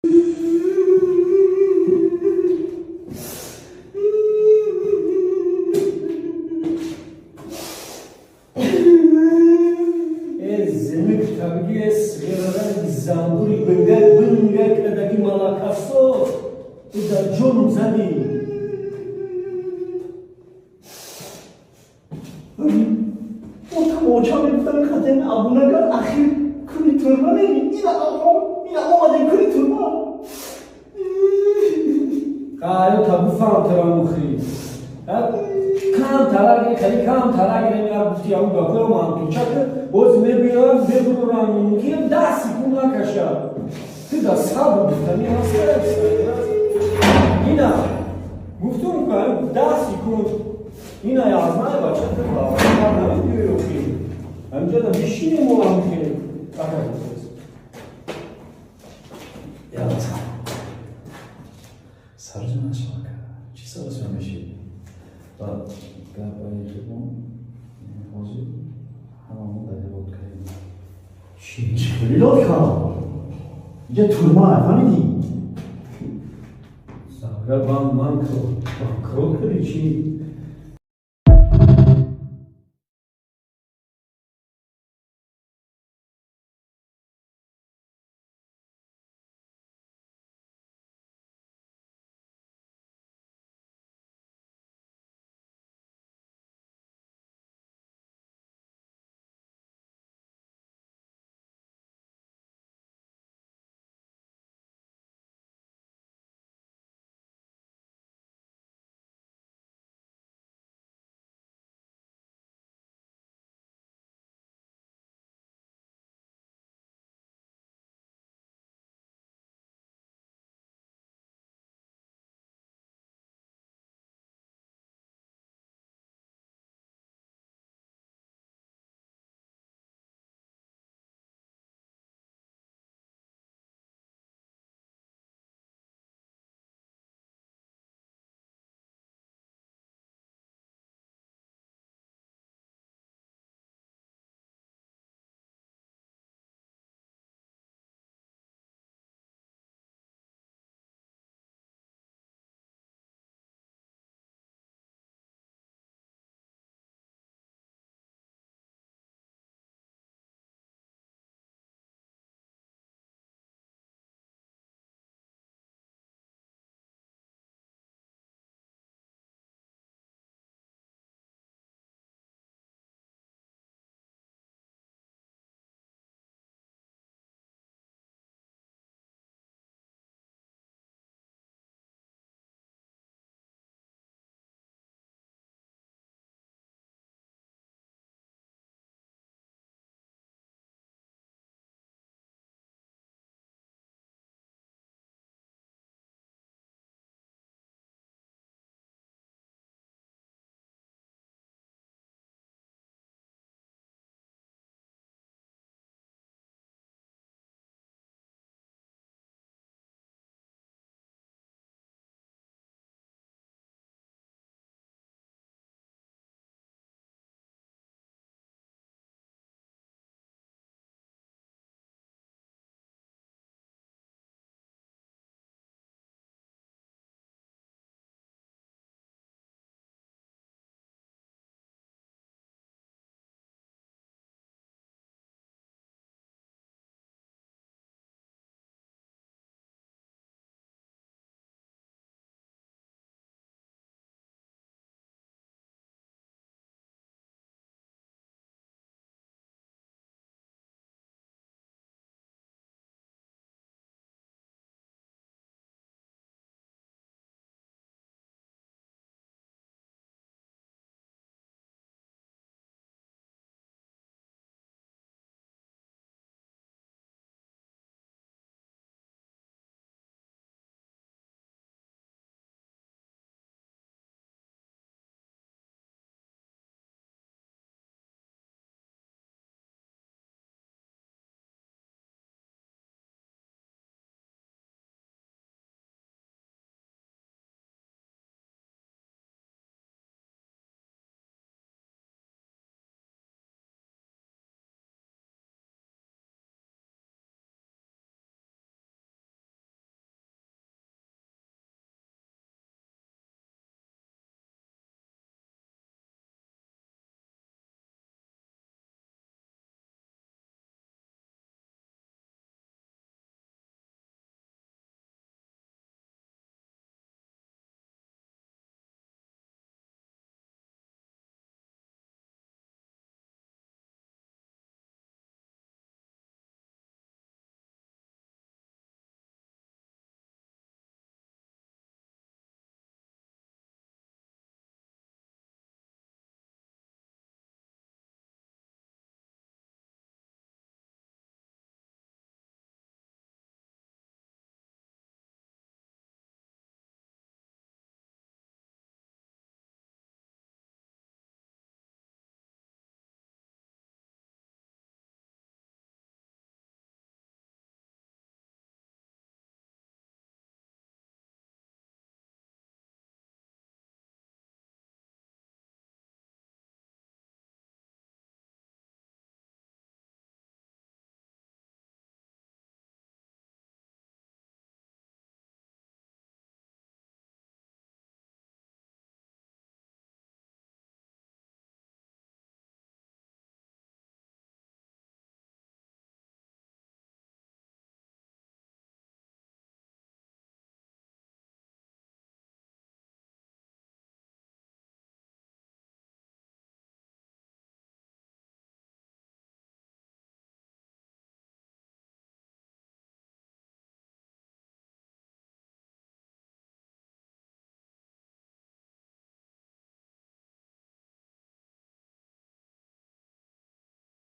Э, зимик табиги сғираранги замбури бинга бинга кадаги малакасо ту дар ҷону задӣ. Отам, очам мегуфтам, хатем абунагар ахир куни турма мери. Ина ина омадем куни турма. Қаё та буфаҳм тарамухи. Кам тараги, хеле кам тараги намеяр гуфти ягон гапоя мантучак боз мебиём, мебурам, мумкин 10 секунд накаша. Ту да сабр гуфтани ҳаст. Ина гуфтум ка 10 секунд ина язнай бача ту ба намебиёй охи. Ҳамҷа да бишинем мо ҳамхе. Ака. Ялла. Сарҷа нашавака. Чӣ саросима мешӣ? Ба гапаи хидмон ҳозир ҳамамон дар лодкаем. Чӣ? Чӣ хеле лодка? Инҷа турма, фаҳмидӣ? Сагра банкрот, банкрот кардӣ чӣ?